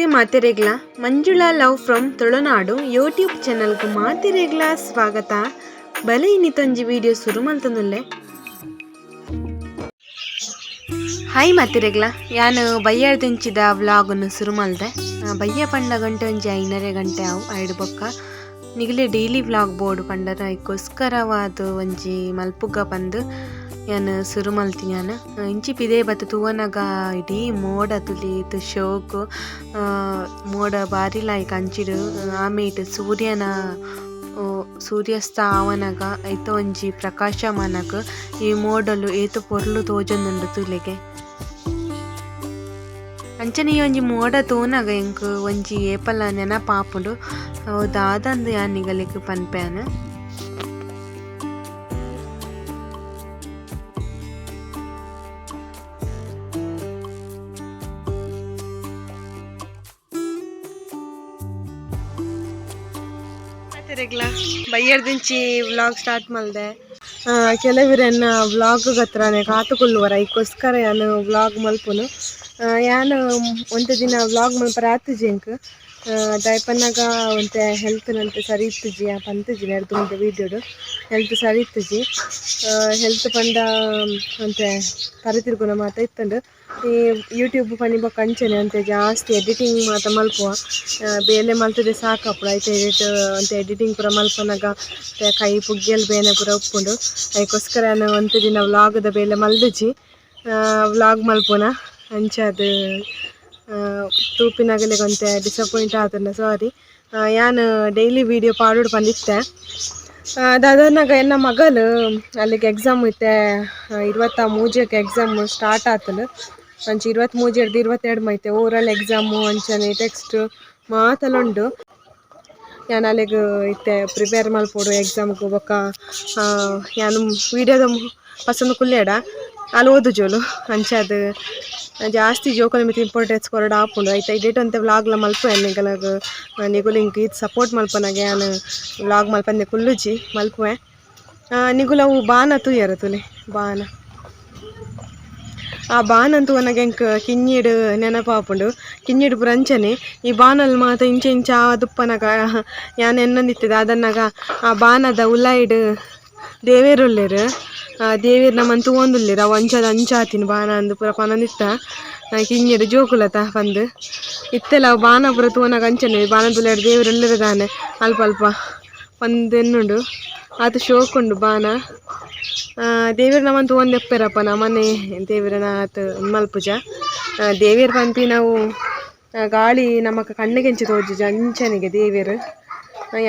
Namaste ಮಾತೆರೆಗ್ಲ Manjula love from Tulunadu YouTube ಚಾನಲ್ಗೆ ಮಾತೆರೆಗ್ಲ ಸ್ವಾಗತ. ಬಲೆ ಇನ್ನಿತೊಂಜಿ ವಿಡಿಯೋ ಶುರು ಮಲ್ತೊಂದುಲ್ಲೆ. ಹಾಯ್ ಮಾತೆರೆಗ್ಲ, ಯಾನ್ ಬಯ್ಯಾರ್ದಿಂಚಿದ ವ್ಲಾಗನ್ನು ಶುರು ಮಲ್ದೆ. ಬಯ್ಯ ಪಂಡ ಗಂಟೆ ಒಂಜಿ 5:30 ಗಂಟೆ ಅವು ಐಡು ಬೊಕ್ಕ ನಿಗಲೆ ಡೈಲಿ ವ್ಲಾಗ್ ಬೋರ್ಡ್ ಪಂಡರ ಐಕ್ಕೋಸ್ಕರವಾದ ಒಂಜಿ ಮಲ್ಪುಗ ಪಂದು ಯಾನ್ ಶುರು ಮಲ್ತಿ. ಯಾನ್ ಇಂಚಿ ಪಿದೆ ಬತ್ತು ತೂವನಗ ಇಡೀ ಮೋಡ ತುಲಿ ಶೋಕು ಮೋಡ ಬಾರಿ ಲಾಯ್ಕ್ ಅಂಚಿಡು ಆಮೇಟ್ ಸೂರ್ಯನ ಸೂರ್ಯಾಸ್ತ ಆವನಗ ಐತ ಒಂಜಿ ಪ್ರಕಾಶಮಾನಕ್ ಈ ಮೋಡಲು ಏತ್ ಪೊರ್ಲು ತೋಜೊಂದುಂಡು ತುಲೆಗೆ. ಅಂಚನೆ ಈ ಒಂಜಿ ಮೋಡ ತೂನಗ ಎಂಕ್ ಒಂಜಿ ಏಪಲ ನೆನಪಾಪುಂಡು ದಾದಂದು ಯಾನ್ ನಿಗಲೆಗ್ ಪನ್ಪೆನ್. ಬಯ್ಯರ್ದಿಂಚಿ ವ್ಲಾಗ್ ಸ್ಟಾರ್ಟ್ ಮಲ್ದೆ. ಕೆಲವರೆನ್ನ ವ್ಲಾಗ್ ಹತ್ರನೇ ಕಾತುಕೊಳ್ಳುವರ ಐಕ್ಕೋಸ್ಕರ ಯಾನ್ ವ್ಲಾಗ್ ಮಲ್ಪುನು. ಯಾನ್ ಒಂತೆ ದಿನ ವ್ಲಾಗ್ ಮಲ್ಪರೆ ಆತುಜಿ ಎಂಕ್ ದಾಯೆ ಒಂತೆ ಹೆಲ್ತ್ ನಂತೆ ಸರಿ ಇತ್ತುಜಿ ಪಂತುಜಿ ನೆರ್ದು ಮುಂದೆ ವೀಡಿಯೋಡು ಹೆಲ್ತ್ ಸರಿ ಇತ್ತುಜಿ. ಹೆಲ್ತ್ ಪಂಡ ಒಂತೆ ತರೆ ತಿರುಗುನ ಮಾತ ಇತ್ತುಂಡು. ಈ ಯೂಟ್ಯೂಬ್ ಪನಿ ಬೊಕ್ಕ ಅಂಚನೆ ಒಂತೆ ಜಾಸ್ತಿ ಎಡಿಟಿಂಗ್ ಮಾತ ಮಲ್ಪುವ ಬೇಲೆ ಮಲ್ತದೆ ಸಾಕಪ್ಪು ಐತೆ ಎಡಿಟ್ ಒಂತೆ ಎಡಿಟಿಂಗ್ ಪೂರ ಮಲ್ಪನಗ ಕೈ ಪುಗ್ಗೆಲ್ ಬೇನೆ ಪೂರ ಉಪ್ಪುಂಡು. ಐಕ್ಕೋಸ್ಕರ ಯಾನ್ ಒಂತೆ ದಿನ ವ್ಲಾಗ್ದ ಬೇಲೆ ಮಲ್ದುಜಿ ವ್ಲಾಗ್ ಮಲ್ಪುನ ಅಂಚಾದ್ ತೂಪಿನಗಲೆಗ್ ಒಂತೆ ಡಿಸಪಾಯಿಂಟ್ ಆತುಂಡ ಸಾರಿ. ಯಾನ್ ಡೈಲಿ ವೀಡಿಯೋ ಪಾಡೊಡು ಪಂದಿತ್ತೆ. ದಾದನಗ ಎನ್ನ ಮಗಲು ಅಲ್ಲಿಗೆ ಎಕ್ಸಾಮ್ ಇತ್ತೆ 23ಕ್ಕೆ ಎಕ್ಸಾಮ್ ಸ್ಟಾರ್ಟ್ ಆತುಂಡು. ಅಂಚ 23 22 ಮೈತೆ ಓರಲ್ ಎಕ್ಸಾಮು ಅಂಚನೆ ಟೆಕ್ಸ್ಟ್ ಮಾತಲ ಉಂಡು. ಯಾನ್ ಅಲೆಗ್ ಇತ್ತೆ ಪ್ರಿಪೇರ್ ಮಲ್ಪೊಡು ಎಕ್ಸಾಮ್ಗ್ ಬೊಕ್ಕ ಯಾನ್ ವೀಡಿಯೋದ ಪಸಂದ್ ಕುಲ್ಯಡ ಆಲ್ ಓದುಜೋಲು ಅಂಚಾದ್ ಜಾಸ್ತಿ ಜೋಕುಲ ಮಿತ್ತ್ ಇಂಪಾರ್ಟೆನ್ಸ್ ಕೊರೊಡು ಆಪುಂಡು. ಐತ ಎಡಿಟ್ ಒಂತೆ ವ್ಲಾಗ್ಲ ಮಲ್ಪುವೆ ನಿಗಲಗ್ ನಿಗುಲು ಎಂಕ್ ಈತ್ ಸಪೋರ್ಟ್ ಮಲ್ಪನಗ ಯಾನ್ ವ್ಲಾಗ್ ಮಲ್ಪಂದೆ ಕುಲ್ಲುಜಿ ಮಲ್ಪುವೆ. ನಿಗುಲು ಅವು ಬಾನ ತೂಯರ ತೂಲೆ ಬಾನ ಆ ಬಾನನ್ ತೂವನಗ ಎಂಕ್ ಕಿನ್ನಿಡ್ ನೆನಪಾಪುಂಡು. ಕಿನ್ನಿಡ್ ಪೂರ ಅಂಚನೆ ಈ ಬಾನಲ್ ಮಾತ ಇಂಚ ಇಂಚ ಆದುಪ್ಪನಗ ಯಾನ್ ಎನ್ನೊಂದಿತ್ತೆ ದಾದನ್ನಗ ಆ ಬಾನದ ಉಲೈಡ್ ದೇವೆರ್ ಉಲ್ಲೆರ್ ದೇವೆರ್ ನಮನ್ ತೂವೊಂದುಲ್ಲೆರ್ ಅವು ಅಂಚಾದ್ ಅಂಚ ಆತಿನ ಬಾನ ಅಂದ್ ಪೂರ ಪನೊಂದಿತ್ತ ಕಿನ್ನಿಡ್ ಜೋಕುಲತ ಪಂದ್. ಇತ್ತೆಲ ಅವು ಬಾನ ಪೂರ ತೂವನಗ ಅಂಚನೆ ಬಾನದ ಉಲೈಡ್ ದೇವೆರ್ ಉಲ್ಲೆರ್ ದಾನೆ ಅಲ್ಪ ಅಲ್ಪ ಪಂದ್ ಎನ್ನುಂಡು. ಆತ್ ಶೋಕುಂಡು ಬಾನ. ದೇವೆರ್ ನಮನ್ ತೂವೊಂದಿಪ್ಪೆರಪ್ಪ ನಮನೆ ದೇವೆರೆನ ಆತ್ ಮಲ್ಪುಜ. ದೇವೆರ್ ಪನ್ಪಿನವು ಗಾಳಿ ನಮಕ್ ಕಣ್ಣುಗೆಂಚ ತೋಜುಜಿ ಅಂಚನೆಗೆ ದೇವೆರ್.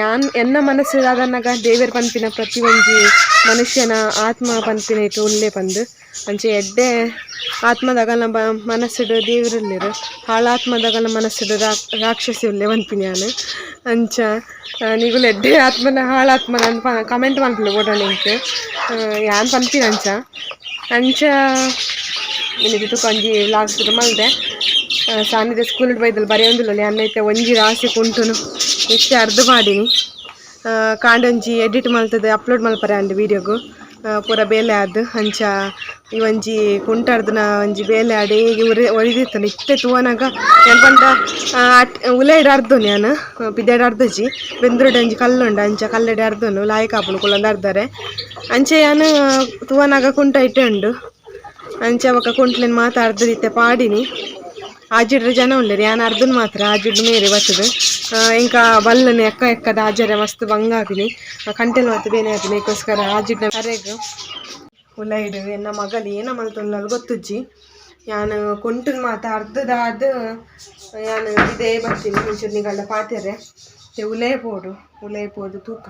ಯಾನ್ ಎನ್ನ ಮನಸ್ಸು ದಾದನ್ನಗ ದೇವೆರ್ ಪನ್ಪಿನ ಪ್ರತಿ ಒಂಜಿ ಮನುಷ್ಯನ ಆತ್ಮ ಪನ್ಪಿನೈಟ್ ಉಲ್ಲೆ ಪಂದ್. ಅಂಚ ಎಡ್ಡೆ ಆತ್ಮದಗಲ್ನ ಮನಸ್ಸುಡು ದೇವೆರ್ ಉಲ್ಲೆರ್ ಹಾಳಾತ್ಮದಗಲ್ನ ಮನಸ್ಸುಡು ರಾಕ್ಷಸಿ ಉಲ್ಲೆ ಪನ್ಪಿನಿ ಯಾನ್. ಅಂಚ ನಿಗುಲು ಎಡ್ಡೆ ಆತ್ಮನ ಹಾಳಾತ್ಮನ ಕಮೆಂಟ್ ಮಲ್ಪುಲೆ ಬೋಡಾಂಡ ಎಂಕ್ ಯಾನ್ ಪನ್ಪಿನಿ ಅಂಚ. ಅಂಚ ಇನಿತ ತುಕ ಒಂಜಿ ವ್ಲಾಗ್ ಶುರು ಮಲ್ದೆ. ಸಾನಿದ ಸ್ಕೂಲ್ ಬೈದಲ್ ಬರೆಯೊಂದುಲ್ಲೆರ್ ಯಾನ್ ಇತ್ತೆ ಒಂಜಿ ರಾಸಿ ಕುಂಟುನು ಇತ್ತೆ ಅರ್ಧ ಪಾಡಿನಿ. ಕಾಂಡೆ ಒಂಜಿ ಎಡಿಟ್ ಮಲ್ತುದು ಅಪ್ಲೋಡ್ ಮಲ್ಪರೆ ಆಂಡ್ ವೀಡಿಯೋಗು ಪೂರ ಬೇಲೆ ಆದ್. ಅಂಚ ಈ ಒಂಜಿ ಕುಂಟರ್ದನ ಒಂಜಿ ಬೇಲೆ ಆಡ್ ಒರಿದಿತ್ತುಂಡು. ಇತ್ತೆ ತೂವನಗ ಯಾನ್ ಪಂಡ ಉಲೈಡ್ ಅರ್ದುನು ಯಾನ್ ಪಿದಯ್ಡ್ ಅರ್ದುಜಿ ಬೆಂದ್ರುಡು ಒಂಜಿ ಕಲ್ಲುಂಡು ಅಂಚ ಕಲ್ಲುಡೆ ಅರ್ದುನು ಲಾಯ್ಕ್ ಆಪುಂಡು ಕುಲ್ಲೊಂದು ಅರ್ದರೆ. ಅಂಚ ಯಾನ್ ತೂವನಗ ಕುಂಟ ಇಟ್ಟೆ ಉಂಡು. ಅಂಚ ಬೊಕ ಕುಂಟ್ಲೆನ್ ಮಾತ ಅರ್ದುದು ಇತ್ತೆ ಪಾಡಿನಿ. ಆಜಿಡ್ರೆ ಜನ ಉಲ್ಲೆರ್ ಯಾನ್ ಅರ್ದುನು ಮಾತ್ರ ಆಜಿಡ್ಡ್ ಮೇರೆ ಬತ್ತುದು ಎಂಕ ಬಲ್ಲನೆ ಎಕ್ಕ ಎಕ್ಕದ ಆಜರೆ ಮಸ್ತ್ ಬಂಗ ಆಪಿನಿ ಕಂಟೆಲ್ ಮಾತ ಬೇನೆ ಆಪಿನಿ ಐಕೋಸ್ಕರ ಆಜಿಡ್ನ ಅರೆಗ್ ಉಲೈಡ್ ಎನ್ನ ಮಗಲ್ ಏನ ಮಲ್ತೊಂದುಲ್ಲಲ್ ಗೊತ್ತುಜ್ಜಿ. ಯಾನ್ ಕುಂಟುನ್ ಮಾತ ಅರ್ದುದಾದ್ ಯಾನ್ ಇದೇ ಬತ್ತಿನಿ ಒಂಚೂರು ನಿಗಲ್ಡ ಪಾತೆರೆ ಉಲೇ ಪೋಡು ಉಲೇ ಪೋದು ತೂಕ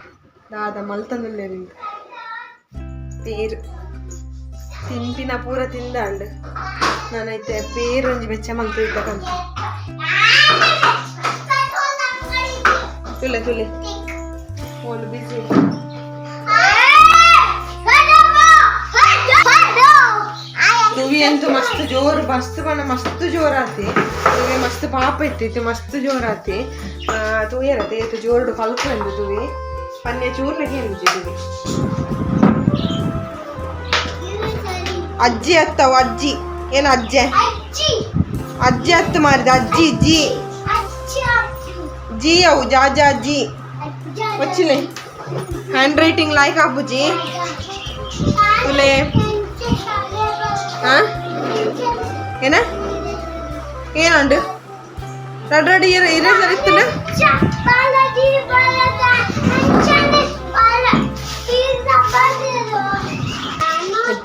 ದಾದ ಮಲ್ತೊಂದುಲ್ಲೆರ್ ಇಂದ್. ಪೇರ್ ತಿನ್ಪಿನ ಪೂರ ತಿಂದಾಂಡ್ ನಾನೈತೆ ಪೇರ್ ಒಂಜಿ ಬೆಚ್ಚ ಮಲ್ತು ಇತ್ತ ಪಂತಿ. ತುಲೆ ತುಲೆ ಓಲು ಬಿಸಿ ತುವಿ ಅಂತೂ ಮಸ್ತ್ ಜೋರು ಮಸ್ತ್ ಪಂಡ ಮಸ್ತ್ ಜೋರಾತಿ ತುವಿ ಮಸ್ತ್ ಪಾಪ ಇತ್ತಿತ್ತು ಮಸ್ತ್ ಜೋರಾತಿ ತೂಯರತೆ ಏತ್ ಜೋರುಡು ಕಲ್ಪುಂಡು ತುವಿ ಪನ್ಯ ಚೂರ್ಲಗೆ ಕೇನುಜಿ ತುವಿ. ಅಜ್ಜಿ ಅತ್ತವು ಅಜ್ಜಿ ಏನು ಅಜ್ಜೆ ಅಜ್ಜಿ ಅತ್ತು ಮಾರಿದ ಅಜ್ಜಿ ಜಿ ಜಿ ಅವು ಜಾ ಜಾ ಜಿ వచ్చిలే. హ్యాండ్ రైటింగ్ లాಯ್ಕ್ ಆಪುಜಿ ತುಲೆ. ಆ ಏನ ಏನಂಡು ರಡ್ ರಡ್ ಇರ ಇರೇಸರ್ ಇತ್ತುಂಡು.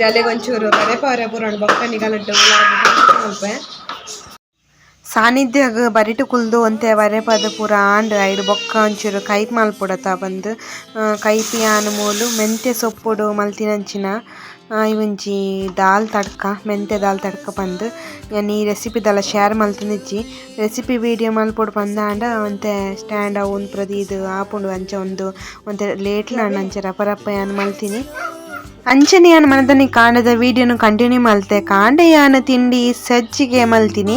ಅಲೆಗ್ ಒಂಚೂರು ಬರೆ ಪಾರೆ ಪುರಂಡು ಬೊಕ್ಕ ನಿಗಲಡ್ಡು ಮಲ್ಪೆ. ಸಾನ್ನಿಧ್ಯಗ್ ಬರಿಟ್ ಕುಲ್ದು ಒಂತೆ ಬರೆಪದ್ ಪೂರ ಆಂಡ್. ಐಡ್ ಬೊಕ್ಕ ಒಂಚೂರು ಕೈಪ್ ಮಲ್ಪೊಡತ ಪಂದ್ ಕೈಪ್ ಯಾನ್ ಮೂಲು ಮೆಂತೆ ಸೊಪ್ಪುಡು ಮಲ್ತಿನಂಚಿನ ಈ ಒಂಜಿ ದಾಲ್ ತಡ್ಕ, ಮೆಂತೆ ದಾಲ್ ತಡ್ಕ ಪಂದ್. ಯಾನ್ ಈ ರೆಸಿಪಿ ದಾಲ ಶೇರ್ ಮಲ್ತೊಂದಿಜ್ಜಿ. ರೆಸಿಪಿ ವೀಡಿಯೋ ಮಲ್ಪೊಡು ಪಂದಾಂಡ ಒಂತೆ ಸ್ಟ್ಯಾಂಡ್ ಅವು ಪ್ರದೀದ್ ಆಪುಂಡು. ಅಂಚ ಉಂದು ಒಂತೆ ಲೇಟ್ ಲ ಅಂಚ ರಪ ರಪ ಯಾನ್ ಮಲ್ತಿನಿ. ಅಂಚನೆ ಯಾನ್ ಮನದನಿ ಕಾಂಡದ ವೀಡಿಯೋನು ಕಂಟಿನ್ಯೂ ಮಲ್ತೆ. ಕಾಂಡೆ ಯಾನ್ ತಿಂಡಿ ಸಜ್ಜಿಗೆ ಮಲ್ತಿನಿ.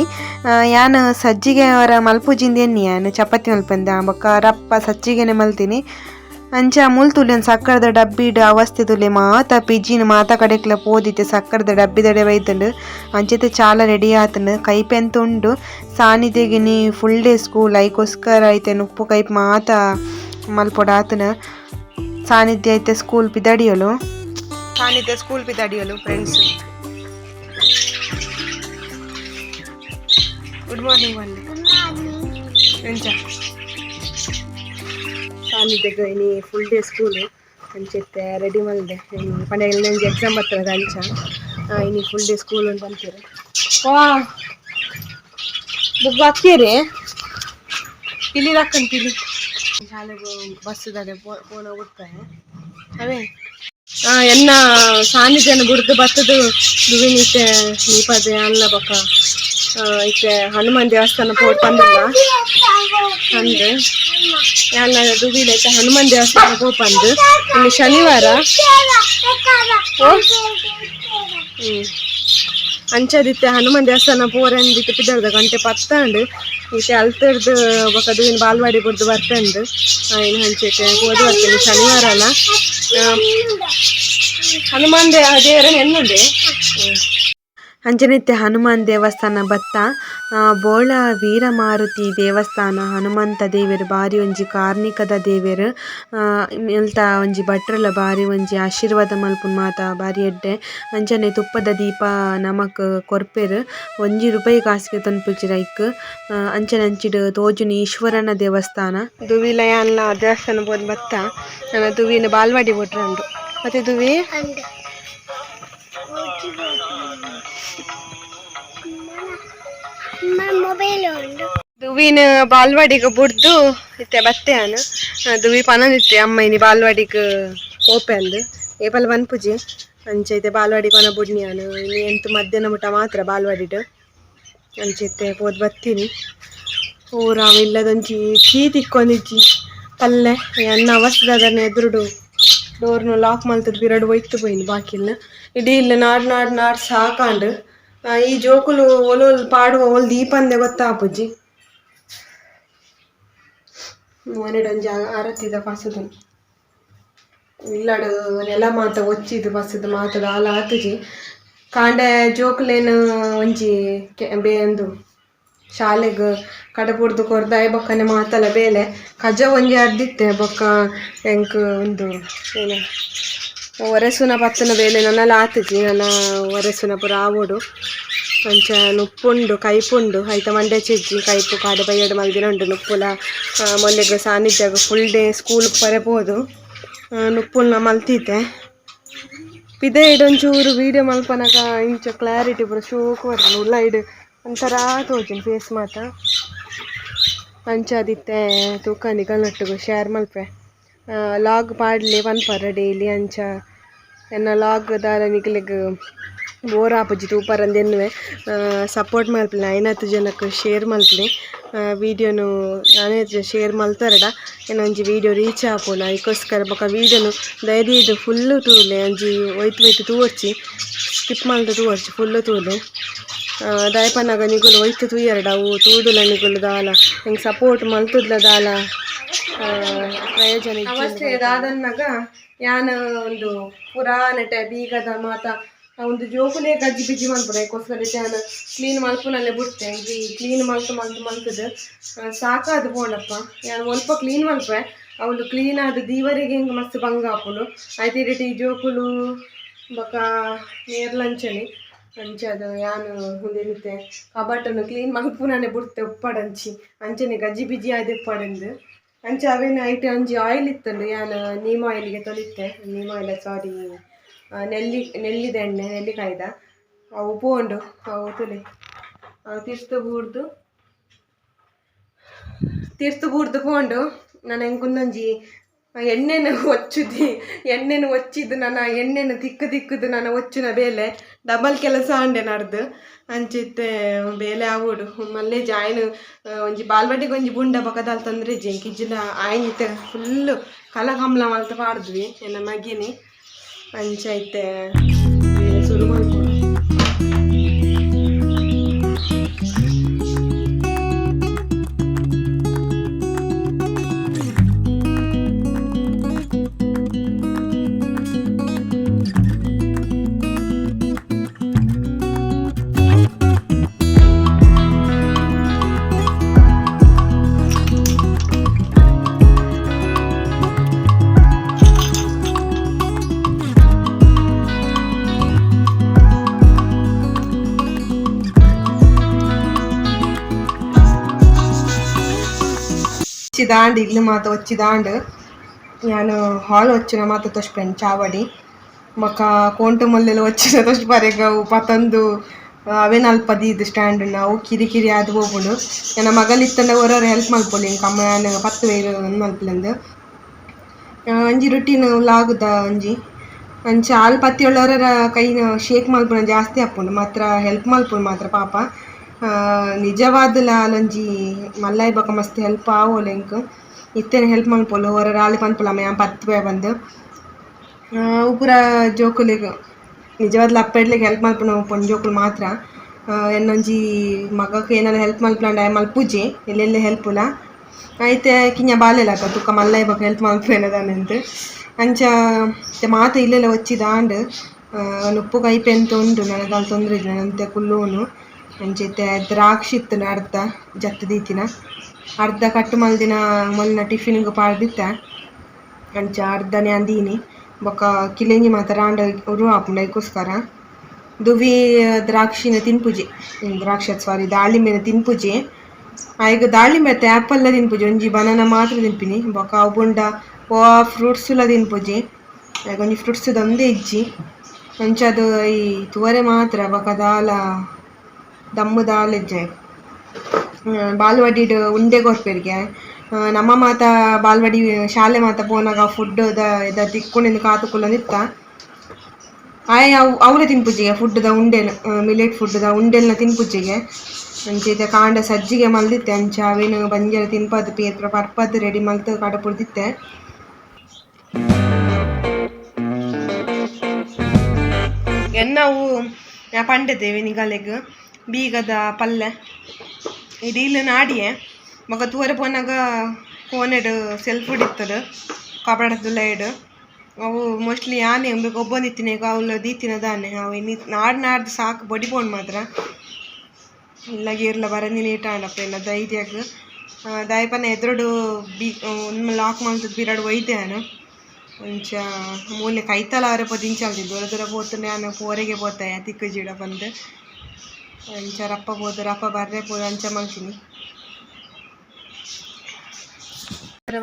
ಯಾನ್ ಸಜ್ಜಿಗೆ ಅವರ ಮಲ್ಪುಜಿಂದ ಎನ್ನಿ ಯಾನ್ ಚಪಾತಿ ಮಲ್ಪಂದ ಬೊಕ್ಕ ರಪ್ಪ ಸಜ್ಜಿಗೆನೆ ಮಲ್ತಿನಿ. ಅಂಚ ಮೂಲು ತೂಲೆ ಸಕ್ಕರೆದ ಡಬ್ಬಿಡ್ ಅವಸ್ಥೆ ತುಲೆ. ಮಾತ ಪಿಜಿನ್ ಮಾತ ಕಡೆಕ್ಲ ಪೋದಿತ್ತೆ ಸಕ್ಕರೆದ ಡಬ್ಬಿದಡೆ ಬೈತುಂಡು. ಅಂಚತೆ ಚಾಲ ರೆಡಿ ಆತುಂಡು. ಕೈಪೆಂತ ಉಂಡು. ಸಾನಿದೆಗಿನಿ ಫುಲ್ ಡೇ ಸ್ಕೂಲ್ ಐಕೋಸ್ಕರ ಐತೆ ನುಪ್ಪು ಕೈಪ್ ಮಾತ ಮಲ್ಪೊಡಾತುಂಡು. ಸಾನಿಧ್ಯ ಐತೆ ಸ್ಕೂಲ್ ಪಿದಡಿಯಲು. ಸಾನಿಧ್ಯ ಸ್ಕೂಲ್ ಪಿದಡಿಯಲು. ಫ್ರೆಂಡ್ಸ್, ಗುಡ್ ಮಾರ್ನಿಂಗ್ ಬನ್ನಿ. ಎಂಚ ಸಾನಿಧ್ಯಗ್ ಇನಿ ಫುಲ್ ಡೇ ಸ್ಕೂಲ್. ಅಂಚೆತ್ತೆ ರೆಡಿ ಮಲ್ದೆ. ಪಂಡ ಒಂಜಿ ಎಕ್ಸಾಮ್ ಬರ್ತದ ಅಂಚ ಇನಿ ಫುಲ್ ಡೇ ಸ್ಕೂಲ್ ಉಂಡು ಪನ್ಪೆರ್. ವಾ ಬುಕ್ ಹಾಕ್ತೀರಿ ಪಿಲಿ ಹಾಕನ್ ಪಿಲಿ. ಶಾಲೆಗ್ ಬಸ್ ದಾಡೆ ಪೋನ ಬಿಡ್ತಾರೆ ಅವೇ. ಎನ್ನ ಸಾನ್ನಿಧ್ಯನ ಬುಡ್ದು ಬತ್ತದು ದುವಿನಿತೆ ದೀಪದೆ ಅಲ್ಲ ಬೊಕ್ಕ ಇತ್ತೆ ಹನುಮಾನ್ ದೇವಸ್ಥಾನ ಪೋಡ್ ಪಂದಿಲ್ಲ ಅಂದ್ ಯಾನ್ ದುವಿಲ ಇತ್ತೆ ಹನುಮಾನ್ ದೇವಸ್ಥಾನ ಪೋಪಂದು. ಇನ್ನು ಶನಿವಾರ. ಓ ಅಂಚದಿತ್ತೆ ಹನುಮಾನ್ ದೇವಸ್ಥಾನ ಪೋರಂದಿತ್ತೆ. ಪಿದರ್ದ ಗಂಟೆ ಪತ್ತಾಂಡ್. ಇತ್ತೆ ಅಲ್ತರ್ದು ಬೊಕ್ಕ ದುವಿನ ಬಾಲ್ವಾಡಿ ಬುಡ್ದು ಬರ್ತಂದು ಇನ್ನು ಅಂಚೆತೆ ಪೋದು ಬರ್ತೇನೆ. ಶನಿವಾರ ಅಲ್ಲ, ಹನುಮಾನ್ ದೇವರ ಎನ್ನುಂಡೆ. ಅಂಚನಿತ್ತೆ ಹನುಮಾನ್ ದೇವಸ್ಥಾನ ಬತ್ತ. ಬೋಳ ವೀರಮಾರುತಿ ದೇವಸ್ಥಾನ. ಹನುಮಂತ ದೇವೆರ್ ಬಾರಿ ಒಂಜಿ ಕಾರ್ನಿಕದ ದೇವೆರ್. ಮುಲ್ತ ಒಂಜಿ ಭಟ್ರೆಲ ಬಾರಿ ಒಂಜಿ ಆಶೀರ್ವಾದ ಮಲ್ಪುನ ಮಾತ ಬಾರಿ ಎಡ್ಡೆ. ಅಂಚನೆ ತುಪ್ಪದ ದೀಪ ನಮಕ್ ಕೊರ್ಪೆರ್. ಒಂಜಿ ರೂಪಾಯಿ ಕಾಸ್ ಗೆತೊನ್ಪುಜೆರ್ ಐಕ್. ಅಂಚನೆ ಅಂಚಿಡ್ ತೋಜುನಿ ಈಶ್ವರನ ದೇವಸ್ಥಾನ. ದುವಿಲ ಯಾನ್ಲ ದೇವಸ್ಥಾನ ಪೋದು ಬತ್ತ. ನನ ದುವಿನ ಬಾಲ್ವಾಡಿ ಬೊಟ್ರಂಡು ಮತ್ತೆ ದುವಿ. ಮೊಬೈಲ್ ಉಂಡು. ದುವಿನ ಬಾಲ್ವಾಡಿಗೆ ಬುಡ್ದು ಇತ್ತೆ ಬತ್ತೆ ಯಾನ್. ದುವಿ ಪನೊಂದಿತ್ತೆ ಅಮ್ಮ ಇನಿ ಬಾಲ್ವಾಡಿಗ್ ಪೋಪೆ ಅಂದ್. ಏಪಲ ಪನ್ಪುಜಿ. ಅಂಚ ಇತ್ತೆ ಬಾಲ್ವಾಡಿ ಕೊನ ಬುಡ್ನಿ ಯಾನ್. ಇನಿ ಎಂತ ಮಧ್ಯಾಹ್ನ ಮುಟ ಮಾತ್ರ ಬಾಲ್ವಾಡಿಡ್. ಅಂಚ ಇತ್ತೆ ಪೋದು ಬತ್ತೀನಿ. ಪೂರ ಇಲ್ಲದೊಂಜಿ ಕೀ ತಿಕ್ಕೊಂದಿಜ್ಜಿ ಪಲ್ಲೆ. ಎನ್ನ ಅವಸ್ಥೆ ಎದುರುಡು ಡೋರ್ನು ಲಾಕ್ ಮಲ್ತದ್ ಬಿರಡು ಒಯ್ತು ಪೋಯಿನಿ ಬಾಕಿಲ್ನ. ಇಡೀ ಇಲ್ಲ ನಾಡ್ ನಾಡ್ ನಾಡ್ ಸಾಕಾಂಡ್. ಈ ಜೋಕುಲು ಒಲೊಲ್ ಪಾಡುವ ಒಲ್ ದೀಪಂದೆ ಗೊತ್ತಾಪುಜಿ. ಮನೆಡ್ ಒಂಜಿ ಆರತಿದ ಪಸುದು ಇಲ್ಲಡ್ ನೆಲ ಮಾತ ಒಚ್ಚಿದ್ ಬಸ್ಸುದು ಮಾತ ದಾಲ ಆತುಜಿ. ಕಾಂಡೆ ಜೋಕುಲೇನ್ ಒಂಜಿ ಉಂದು ಶಾಲೆಗ್ ಕಡಪುಡ್ದು ಕೊರ್ದು ಬೊಕ್ಕನೆ ಮಾತಲ ಬೇಲೆ. ಕಜ ಒಂಜಿ ಅರ್ದಿತ್ತೆ. ಬೊಕ್ಕ ಎಂಕ್ ಉಂದು ಏನ ಒರೆಸುನ ಪತ್ತುನ ಬೇಲೆ ನನಲ ಆತುಜಿ. ನನ ಒರೆಸುನ ಪೂರ ಆವೊಡು. ಅಂಚ ನುಪ್ಪುಂಡು ಕೈಪುಂಡು ಐತ ಮಂಡೆ ಚೆಜ್ಜಿ ಕೈಪು ಕಾಡೆ ಬಯ್ಯಡ್ ಮಲ್ದಿನ ಉಂಡು. ನುಪ್ಪುಲ ಮೊನ್ನೆಗ್ ಸಾನಿಧ್ಯಗ್ ಫುಲ್ ಡೇ ಸ್ಕೂಲ್ ಪರೆ ಪೋದು ನುಪ್ಪುಲ್ನ ಮಲ್ತಿದ್ದೆ. ಪಿದಯಿಡ್ ಒಂಚೂರು ವೀಡಿಯೋ ಮಲ್ಪನಗ ಇಂಚ ಕ್ಲಾರಿಟಿ ಪೂರ ಶೋಕು ಬರ್ಪುಂಡು. ಉಲಯಿಡ್ ಒಂಥರ ತೋಜುಂಡು ಫೇಸ್ ಮಾತ. ಅಂಚಾದಿತ್ತೆ ತೂಕ ನಿಗಲ್ನೊಟ್ಟುಗು ಶೇರ್ ಮಲ್ಪೆ. ಲಾಗ್ ಪಾಡ್ಲೆ ಪನ್ಪರ ಡೈಲಿ. ಅಂಚ ಎನ್ನ ಲಾಗ್ ದಾಲ ನಿಗಲೆಗ್ ಬೋರ್ ಆಪುಜಿ ತೂಪರಂದ್ ಎನ್ನುವೆ. ಸಪೋರ್ಟ್ ಮಲ್ಪುಲೆ. ಐನಾತ್ ಜನಕ್ ಶೇರ್ ಮಲ್ಪುಲೆ ವೀಡಿಯೋನು. ನಾನೇ ಶೇರ್ ಮಲ್ತರಡ ಎನ್ನ ಒಂಜಿ ವೀಡಿಯೋ ರೀಚ್ ಆಪುಂಡು ಐಕೋಸ್ಕರ. ಬೊಕ ವೀಡಿಯೋನು ದಯದೀದ್ ಫುಲ್ಲು ತೂಲೆ. ಒಂಜಿ ಒಯ್ತು ಒಯ್ತು ತೂವೊರ್ಚಿ, ಸ್ಕಿಪ್ ಮಲ್ತ್ ತೂವೊರ್ಚಿ, ಫುಲ್ಲು ತೂಲೆ. ದಾಯೆ ಪನ್ನಗ ನಿಗುಲು ಒಯ್ತು ತೂಯರಡ ಅವು ತೂದುಲ ನಿಗುಲು ದಾಲ ಎಂಕ್ ಸಪೋರ್ಟ್ ಮಲ್ತುದ್ಲ ದಾಲ ಪ್ರಯೋಜನ. ಅವಸ್ಥೆ ದಾದನ್ನಾಗ ಯಾನ್ ಒಂದು ಪುರಾಣಟೆ ಬೀಗದ ಮಾತ ಒಂದು ಜೋಕುಲೇ ಗಜ್ಜಿ ಬಿಜ್ಜಿ ಮಲ್ಪುನ ಅದಕ್ಕೋಸ್ಕರ ಯಾನ್ ಕ್ಲೀನ್ ಮಲ್ಪುನಲ್ಲೇ ಬುಡ್ತೆ. ಈ ಕ್ಲೀನ್ ಮಲ್ತು ಮಲ್ತು ಮಲ್ತದು ಸಾಕಾದ್ ಪೋಂಡಪ್ಪ. ಯಾನ್ ಒಲ್ಪ ಕ್ಲೀನ್ ಮಲ್ಪೆ, ಅವಳು ಕ್ಲೀನ್ ಆದ್ ದೀವರೆಗೆ ಹೆಂಗೆ ಮಸ್ತ್ ಬಂಗ ಆಪುಂಡು. ಐತೆ ಇಡಿಟ್ ಈ ಜೋಕುಲು ಬೊಕ ನೇರ್ಲಂಚನೆ ಅಂಚ ಅದು ಯಾನ್ ಉಂದೇನಿತ್ತೆ ಕಬಟನ್ನು ಕ್ಲೀನ್ ಮಲ್ಪುನನೆ ಬುಡ್ತೆ ಉಪ್ಪಡಂಚಿ ಅಂಚನೆ ಗಜ್ಜಿ ಬಿಜಿ ಆದ್ ಉಪ್ಪಡಂದು. ಅಂಚ ಅವೇನ ಐಟ್ ಅಂಜಿ ಆಯಿಲ್ ಇತ್ತುಂಡು, ಯಾನ್ ನೀಮ್ ಆಯಿಲ್ಗೆ ತೊಳಿತ್ತೆ, ನೀಮ್ ಆಯಿಲ್ ಸಾರಿ ನೆಲ್ಲಿದ ಎಣ್ಣೆ, ನೆಲ್ಲಿಕಾಯ್ದ ಅವು ಪೋಂಡು. ಅವು ತುಲೆ ಅವು ತಿರ್ತು ಬೂರ್ದು ತಿರ್ತು ಬೂರ್ದು ಪೋಂಡು. ನಾನು ಎಂಕುಂದೊಂಜಿ ಎಣ್ಣೆನ ಒಚ್ಚುದಿ, ಎಣ್ಣೆನ ಒಚ್ಚಿದ್ದು ನನ್ನ ಎಣ್ಣೆನ ತಿಕ್ಕು ತಿಕ್ಕುದು ನನ್ನ ಒಚ್ಚುನ ಬೇಲೆ ಡಬಲ್ ಕೆಲಸ ಆಂಡೆ ನಡ್ದು. ಅಂಚಿತ್ತೆ ಬೇಲೆ ಆವೋಡು ಮಲ್ಲೆ ಜಾಯ್ನ್ ಒಂಜಿ ಬಾಲ್ವಾಡಿಗೆ ಒಂಜಿ ಬುಂಡ ಬಕದಾಲ್ ತೊಂದರೆ ಜಿಂಕಿಜ್ಜಿಲ ಆಯ್ನಿತ್ತೆ ಫುಲ್ಲು ಕಲ ಕಮಲ ಮಲ್ತ ಪಾಡ್ದ್ವಿ ಎನ್ನ ಮಗಿನಿ. ಅಂಚ ಇತ್ತೆ ಬೇಲೆ ಸುರು ಮಲ್ಪೊಡು. ದಾಂಡ್ ಇಲ್ಲು ಮಾತ ಒಚ್ಚಿ ದಾಂಡ್ ಯಾನು ಹಾಲ್ ಒಚ್ಚಿನ ಮಾತ ತೊಷ್ಪೆನ್ ಚಾವಡಿ ಬೊಕ ಕೋಂಟು ಮಲ್ಲೆಲ ಒಚ್ಚಿನ ತೊಷ್ಪರೆಗ್ ಅವು ಪತೊಂದು ಅವೇನ ಅಲ್ಪ ದೀದ್ ಸ್ಟ್ಯಾಂಡ್ ಅವು ಕಿರಿ ಕಿರಿ ಆದ್ ಪೋಪುಂಡು. ಎನ್ನ ಮಗಲ್ ಇತ್ತಂಡ ಒರೊರ ಹೆಲ್ಪ್ ಮಲ್ಪೊಲಿ ಎಂಕ್ ಅಮ್ಮ ಯಾನ್ ಪತ್ತು ವೇರ್ ಉಂದು ಮಲ್ಪುಲೆಂದ್. ಒಂಜಿ ರುಟೀನ್ ಲಾಗುದ ಒಂಜಿ ಅಂಚ ಆಲ್ ಪತ್ತಿಯೊಳ ಒರೊರ ಕೈನ್ ಶೇಕ್ ಮಲ್ಪುನ ಜಾಸ್ತಿ ಆಪುಂಡು ಮಾತ್ರ, ಹೆಲ್ಪ್ ಮಲ್ಪುಂಡು ಮಾತ್ರ ಪಾಪ. ನಿಜವಾದಲ ಆಲೊಂಜಿ ಮಲ್ಲಾಯಿ ಬೊಕ ಮಸ್ತ್ ಹೆಲ್ಪ್ ಆವೊಲು ಎಂಕ್. ಇತ್ತೆನೆ ಹೆಲ್ಪ್ ಮಲ್ಪೊಲು ಒರೊರ ಆಲ್ ಪನ್ಪುಲ ಅಮ್ಮ ಯಾನ್ ಪತ್ತುವೆ ಪಂದ್. ಅವು ಪೂರ ಜೋಕುಲೆಗ್ ನಿಜವಾದ್ಲ ಅಪ್ಪೆಡ್ಲೆಗ್ ಹೆಲ್ಪ್ ಮಲ್ಪುನ ಪೊಂಜೋಕುಲು ಮಾತ್ರ. ಎನ್ನೊಂಜಿ ಮಗಕ್ ಏನಾಲ ಹೆಲ್ಪ್ ಮಲ್ಪುಲಾಂಡ ಆಯೆ ಮಲ್ಪುಜಿ ಎಲ್ಲೆಲ್ಲೆ ಹೆಲ್ಪುಲ. ಐತೆ ಕಿನ್ಯ ಬಾಲೆಲ ಅತ ತುಕ್ಕ ಮಲ್ಲಾಯಿ ಬೊಕ ಹೆಲ್ಪ್ ಮಲ್ಪುವೆನ ದಾನೆಂದ್. ಅಂಚ ಮಾತ ಇಲ್ಲೆಲ್ಲ ಒಚ್ಚಿ ದಾಂಡ್ ನುಪ್ಪು ಕೈಪೆ ಅಂತ ಉಂಡು ನನಗೆ ದಾಲ ತೊಂದರೆ ಇಜ್ಜಿ ಅಂತೆ ಕುಲ್ಲುನು. ಅಂಚ ಇತ್ತೆ ದ್ರಾಕ್ಷಿ ಇತ್ತುಂಡು ಅರ್ಧ ಜತ್ತ್ ದೀತಿನ, ಅರ್ಧ ಕಟ್ ಮಲ್ದಿನ ಮೊನ್ನ ಟಿಫಿನ್ಗ್ ಪಾಡ್ದಿತ್ತೆ. ಅಂಚ ಅರ್ಧನೆ ಅಂದೀನಿ ಬೊಕ ಕಿಲೆಂಜಿ ಮಾತ ರಾಂಡ ಉರು ಆಪುಂಡು ಐಕೋಸ್ಕರ. ದುವಿ ದ್ರಾಕ್ಷಿನ ತಿನ್ಪುಜಿ, ದ್ರಾಕ್ಷಿ ಸಾರಿ ದಾಳಿಂಬೆನ ತಿನ್ಪುಜಿ. ಆಯ್ಗ್ ದಾಳಿಂಬೆ ಅತ್ತೆ ಆಪಲ್ ತಿನ್ಪುಜಿ, ಒಂಜಿ ಬನಾನ ಮಾತ್ರ ತಿನ್ಪಿನಿ. ಬೊಕ ಅವು ಬುಂಡ ವಾ ಫ್ರೂಟ್ಸುಲ ತಿನ್ಪುಜಿ, ಆಯ್ಗ್ ಒಂಜಿ ಫ್ರೂಟ್ಸ್ ಒಂದೇ ಇಜ್ಜಿ. ಅಂಚ ಅದು ಈ ತುವರೆ ಮಾತ್ರ ಬೊಕ ದಾಲ ದಮ್ಮು ದಾಲ ಇಜ್ಜಿ. ಬಾಲ್ವಾಡಿಡ್ ಉಂಡೆ ಕೊರ್ಪೆರ್ಗೆ ನಮ್ಮ ಮಾತ ಬಾಲ್ವಾಡಿ ಶಾಲೆ ಮಾತ ಪೋನಾಗ ಫುಡ್ ದ ತಿಕ್ಕುಂಡು ಕಾತು ಕುಲ್ಲೊಂದಿತ್ತ. ಆಯೆ ಅವು ಅವಲೇ ತಿನ್ಪುಜಿಗೆ ಫುಡ್ದ ಉಂಡೆನ್, ಮಿಲೆಟ್ ಫುಡ್ದ ಉಂಡೆಲ್ನ ತಿನ್ಪುಜಿಗೆ. ಅಂಚ ಇತ್ತೆ ಕಾಂಡ ಸಜ್ಜಿಗೆ ಮಲ್ದಿತ್ತೆ, ಅಂಚ ಅವೇನು ಬಂಜಾರ ತಿನ್ಪದ್ ಪೇರ್ ಪರ್ಪದ್ ರೆಡಿ ಮಲ್ತ್ ಕಡಪುಡ್ದಿತ್ತೆ. ಎನ್ನವು ಪಂಡೆದೇವಿ ನಿಗಲೆಗ್ ಬೀಗದ ಪಲ್ಲೆ ಇಡೀಲ್ ನಾಡಿಯೆ. ಬೊಕ ತೂವರೆ ಪೋನಾಗ ಕೋನೆಡ್ ಸೆಲ್ಫ್ ಇತ್ತದು ಕಬಡದ ಅವು ಮೋಸ್ಟ್ಲಿ ಯಾನೆ ಉಂಬೆಗ್ ಒಬ್ಬೊಂದಿತ್ತಿನ ಅವುಲ ದೀತಿನ ದಾನೆ ಅವು ಇನಿ ನಾಡ್ ನಾಡ್ದು ಸಾಕು ಬೊಡಿ ಪೋಂಡು ಮಾತ್ರ. ಇಲ್ಲ ಗೀರ್ಲ ಬರಂದಿನ ನೀಟಾಂಡಪ್ಪ ಎಲ್ಲ ಧೈರ್ಯಗ್ ದಾಯಪನ ಎದುರುಡು ಬಿ ಲಾಕ್ ಮಲ್ತುದು ಬಿರಡ್ ಒಯ್ತೆ ಯಾನ್. ಅಂಚ ಮೂಲೆ ಕೈತಲ ಆರೆ ಪೋದು ದೂರ ದೂರ ಪೋತುಂಡ ಯಾನ್ ಪೋರೆಗೆ ಪೋತೆ ತಿಕ್ಕುಜಿಡ ಪಂದ್. ಅಂಚ ರಪ್ಪ ಪೋದು ರಪ್ಪ ಬರ್ರೆ ಪೋದು ಅಂಚ ಮಲ್ತಿನಿ.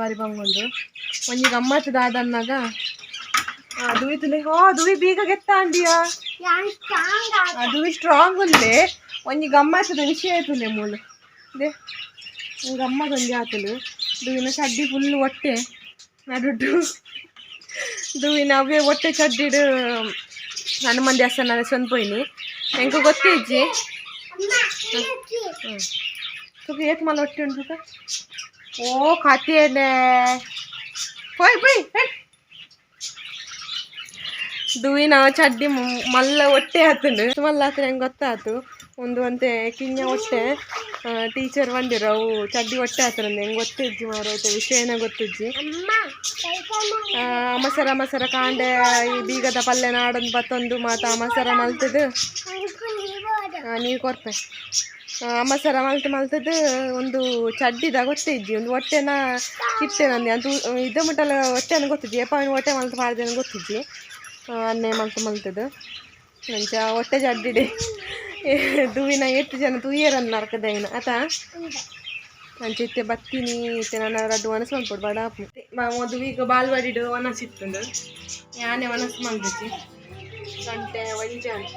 ಬಾರಿ ಬಂಗೊಂಡು ಒಂಜಿ ಗಮ್ಮತ್ತು ದಾದನ್ನಾಗ ದುವಿ ತುಲೆ ಹೋ ದುವಿ ಬೀಗ ಗೆತ್ತಾಂಡಿಯಾ ದುವಿ ಸ್ಟ್ರಾಂಗ್ ಉಲ್ಲೆ. ಒಂಜಿ ಗಮ್ಮತ್ತದ ವಿಷಯ ತುಲೆ ಮೂಲು they ಗಮ್ಮತ್ ಒಂಜಿ ಆತುಲು. ದುವಿನ ಚಡ್ಡಿ ಫುಲ್ ಹೊಟ್ಟೆ ನಡುಟು ದುವಿನ ಅವೇ ಹೊಟ್ಟೆ ಚಡ್ಡಿಡು ಹನುಮಾನ್ ದೇವಸ್ಥಾನ ಸೊಂದ್ ಪೋಯಿನಿ ಎಂಕ್ ಗೊತ್ತೇ ಇಜ್ಜಿ. ತುಕ ಏತ್ ಮಲ್ಲ ಹೊಟ್ಟೆ ಉಂಟು ತುಕ. ಓ ಕತೆನೆ ಪೋಯ್ ಪೋಯ್ ದುವಿನ ಚಡ್ಡಿ ಮಲ್ಲ ಹೊಟ್ಟೆ ಆತುಂಡು ಮಲ್ಲ ಆತುಂಡು ಹೆಂಗೆ ಗೊತ್ತಾತು. ಉಂದು ಒಂತೆ ಕಿನ್ಯ ಒಟ್ಟೆ. ಟೀಚರ್ ಪಂಡೆರ್ ಅವು ಚಡ್ಡಿ ಒಟ್ಟೆ ಆತರಂದೆ ಎಂಕ್ ಗೊತ್ತಿಜ್ಜಿ ಮಾರ್ರೆ ಐತ ವಿಷಯನ ಗೊತ್ತಿಜ್ಜಿ. ಅಮಸರ ಅಮಸರ ಕಾಂಡೆ ಈ ಬೀಗದ ಪಲ್ಲೆ ನಾಡೊಂದು ಬತ್ತೊಂದು ಮಾತ ಅಮಸರ ಮಲ್ತುದು ನೀರು ಕೊರ್ಪೆ. ಅಮಸರ ಮಲ್ತ್ ಮಲ್ತುದು ಒಂದು ಚಡ್ಡಿದ ಗೊತ್ತಿಜ್ಜಿ ಒಂದು ಒಟ್ಟೆನ ಕಿಟ್ಟೆನಂದೆ ಅಂತ ಇದು ಮುಟ್ಟಲ ಒಟ್ಟೆನ ಗೊತ್ತಿಜ್ಜಿ ಏಪ ಅವನು ಒಟ್ಟೆ ಮಲ್ತ್ ಪಾಡ್ದೇನ ಗೊತ್ತಿಜ್ಜಿ. ಅನ್ನೆ ಮಲ್ತ್ ಮಲ್ತುದು ಅಂಚ ಒಟ್ಟೆ ಚಡ್ಡಿಡೆ ತೂವಿನ ಏತ್ ಜನ ತೂಯೆರನ್ನ ನರಕದೈನ ಅತ. ಅಂಚ ಇತ್ತೆ ಬತ್ತಿನಿ ಇತ್ತೆ ನನ್ನ ರಡ್ಡು ವನಸ್ ಮಲ್ಪೊಡು ಬಡ ಮದುವೆಗ್ ಬಾಲ್ವಾಡಿಡ್ ವನಸ್ ಇತ್ತುಂಡು ಯಾನೆ ವನಸ್ ಮಲ್ದಿಜಿ ಗಂಟೆ ಒಂಜಾಂಡ್.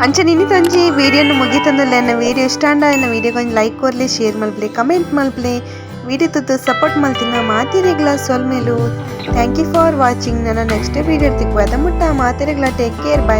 ಅಂಚ ನಿನ್ನಿತೊಂಜಿ ವೀಡಿಯೋನು ಮುಗಿತಂದುಲ್ಲ. ಎನ್ನ ವೀಡಿಯೋ ಇಷ್ಟ ಆಂಡ ಎನ್ನ ವೀಡಿಯೋ ಒಂಜಿ ಲೈಕ್ ಕೊರ್ಲೆ, ಶೇರ್ ಮಲ್ಪಲೆ, ಕಮೆಂಟ್ ಮಲ್ಪಲೆ. ವೀಡಿಯೋ ತೂದು ಸಪೋರ್ಟ್ ಮಲ್ತಿನ ಮಾತೆರೆಗ್ಲ ಸೊಲ್ಮೆಲು. Thank you for watching. ನನ್ನ ನೆಕ್ಸ್ಟ್ ವೀಡಿಯೋ ತಿಕ್ಕುವ ಮುಟ್ಟ ಮಾತೆರೆಗ್ಲ ಟೇಕ್ ಕೇರ್, ಬೈ.